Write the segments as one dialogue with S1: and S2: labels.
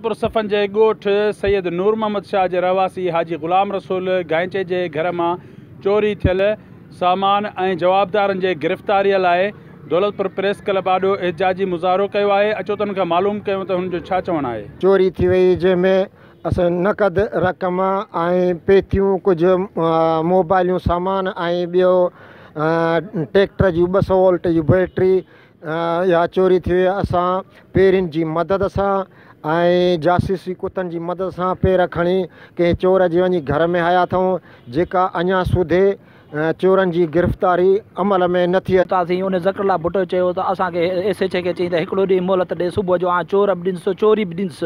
S1: پور صفن جي ڳوٺ سيد نور محمد شاهه جي رهواسي حاجي غلام رسول گائنچي جي گهر مان چوري ٿيل سامان ۽ جوابدارن جي گرفتاري لاء دولتپور پريس ڪلب آڏو احتجاجي مظاهرو ڪيو آهي اچو ته انهن کان معلوم ڪيون ته هنن جو ڇا چوڻ آهي.
S2: چوري ٿي وئي جنهن ۾ اسان نقد رقم ۽ پيتيون ڪجهه موبائليون سامان ۽ ٻيو ٽيڪٽر جون 200 وولٽ جي بيٽري اها چوري ٿي وئي اسان پيرين جي مدد سان ۽ جاسوسي ڪتن جي مدد سان پير کڻي ڪنهن چور جي وڃي گهر ۾ هنيا اٿئون جيڪا اڃا سوڌي چورن جي گرفتاري عمل ۾ نه ٿي.
S3: پهتاسين ان ذڪر الله ڀٽو چيو ته اسان کي ايس ايڇ اي کي چئين ته هڪڙو ڏينهن مهلت ڏي صبح جو آن چور به ڏيندس چوري به ڏيندس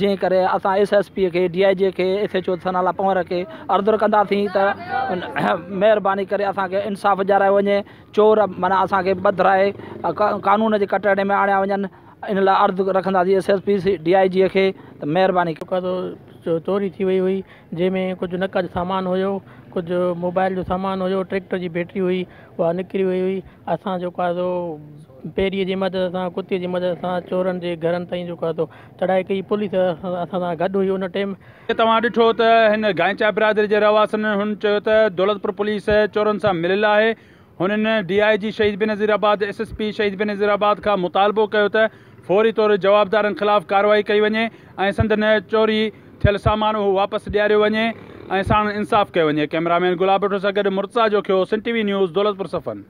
S3: جنهن ڪري اسان ايس ايس پي کي ڊي I جي کي ايس ايڇ او ثناء الله پنهور کي عرض رکنداسين ته مهرباني ڪري اسان کي انصاف ڏياريو وڃي چور معنيٰ اسان کي ٻڌرائي قانون جي ڪٽهڙي ۾ آڻيا وڃن ان لاء عرض رکنداسين S S P D I جي کي ته مهرباني.
S4: جيڪو چوري ٿي وئي هئي جنهن ۾ ڪجهه نقد سامان هيو ڪجهه موبائل جو سامان هيو ٽريڪٽر جي بيٽري هئي اها نڪري وئي هئي اسان جيڪو آهي سو پيريء جي مدد سان ڪتي جي مدد سان چورن جي گهرن تائين جيڪو آهي سو چڙهائي ڪئي پوليس اسان سان گڏ هئي ان ٽيم.
S1: توهان ڏٺو ته هن گائنچا برادري جي رهواسين هن چيو ته دولتپور پوليس چورن سان مليل آهي هنن ڊي I جي شهيد بينظيرآباد ايس ايس پي شهيد بينظيرآباد کان مطالبو ڪيو ته فوري طور جوابدارن خلاف ڪارروائي ڪئي وڃي ۽ سندن چوري ٿيل سامان اهو واپس ڏياريو وڃي ۽ ساڻن انصاف ڪيو وڃي ڪئميرا مين گلاب ڀٽو سان گڏ Murtaza Jokhio Sindh T V news Daulatpur Safan.